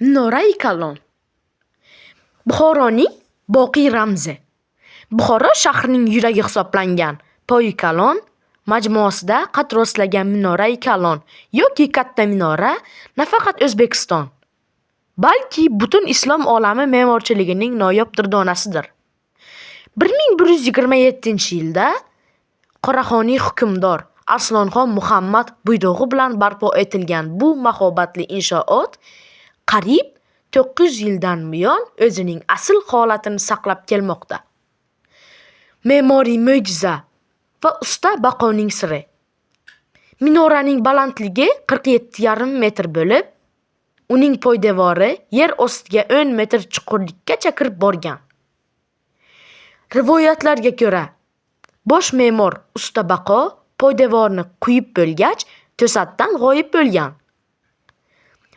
Minorai Kalon. Buxoroning boqiy ramzi. Buxoro shahrining yuragi hisoblangan Poyi Kalon majmuasida qad rostlagan Minorai Kalon yoki Katta minora nafaqat O'zbekiston, balki butun islom olami me'morchiligining noyob durdonasidir. 1127-yilda Qoraxoniy hukmdor Arslonxon Muhammad buyrug'i bilan barpo etilgan bu mahobatli inshoot qariyb 900 yildan buyon o'zining asl holatini saqlab kelmoqda. Me'moriy mo'jiza va usta baqoning siri. Minoraning balandligi 47,5 metr bo'lib, uning poydevori yer ostiga 10 metr chuqurlikkacha kirib borgan. Rivoyatlarga ko'ra, bosh me'mor Usta Baqo poydevorni quyib bo'lgach, to'satdan g'oyib bo'lgan.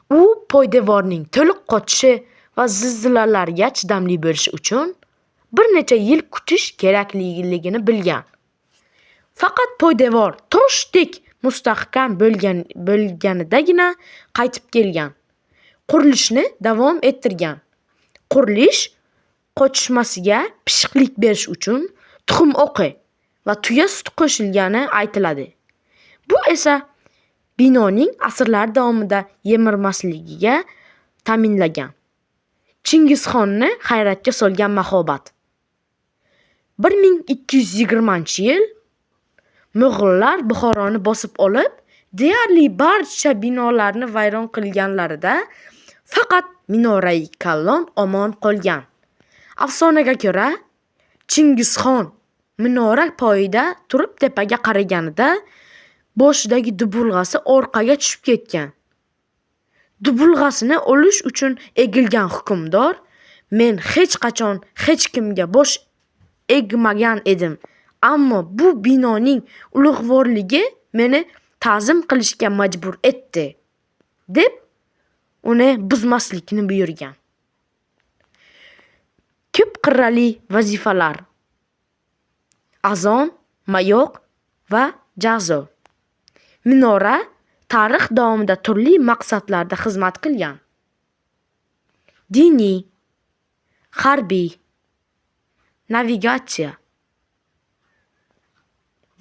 U poydevorning to'liq qotishi va zilzilalarga chidamli bo'lishi uchun bir necha yil kutish kerakligini bilgan. Faqat poydevor toshdek mustahkam bo'lganidagina qaytib kelgan. Qurilishni davom ettirgan. Qurilish qotishmasiga pishiqlik berish uchun tuxum oqi va tuya suti qo'shilgani aytiladi. Bu esa binoning asrlar davomida yemirmasligiga ta'minlagan. Chingizxonni hayratga solgan mahobat. 1220-yil Mo'g'ullar Buxoroni bosib olib, deyarli barcha binolarni vayron qilganlarida faqat Minorai Kalon omon qolgan. Afsonaga ko'ra, Chingizxon minora poyida turib tepaga qaraganida boshidagi dubulg'asi orqaga tushib ketgan. Dubulg'asini olish uchun egilgan hukmdor: "Men hech qachon hech kimga bosh egmagan edim, ammo bu binoning ulug'vorligi meni ta'zim qilishga majbur etdi", deb uni buzmaslikni buyurgan. Ko'p qirrali vazifalar: azon, mayoq va jazo. Minora tarix davomida turli maqsadlarda xizmat qilgan. Diniy, harbiy, navigatsiya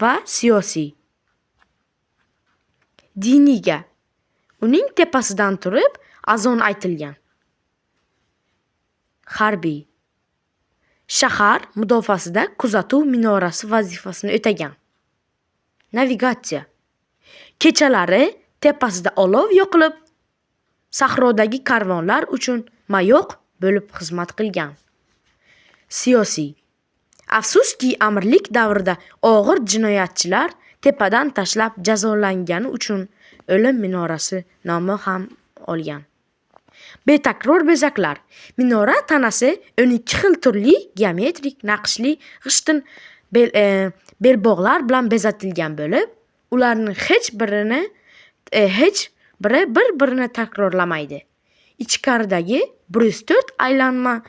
va siyosiy. Diniyga uning tepasidan turib azon aytilgan. Harbiy shahar mudofaasida kuzatuv minorasi vazifasini o'tagan. Navigatsiya kechalari tepasida olov yoqilib, sahrodagi karvonlar uchun mayoq bo'lib xizmat qilgan. Siyosiy afsuski, amirlik davrida og'ir jinoyatchilar tepadan tashlab jazolangani uchun o'lim minorasi nomi ham olgan. Betakror bezaklar. Minora tanasi 12 xil turli geometrik naqshli g'ishtin belbog'lar bilan bezatilgan bo'lib, ularning hech biri bir-birini takrorlamaydi. Ichkaridagi 104 aylanma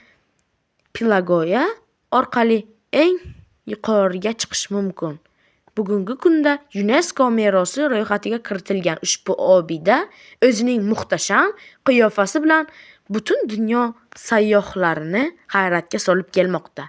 pilagoya orqali eng yuqoriga chiqish mumkin. Bugungi kunda UNESCO merosi ro'yxatiga kiritilgan ushbu obida o'zining muhtasham qiyofasi bilan butun dunyo sayyohlarini hayratga solib kelmoqda.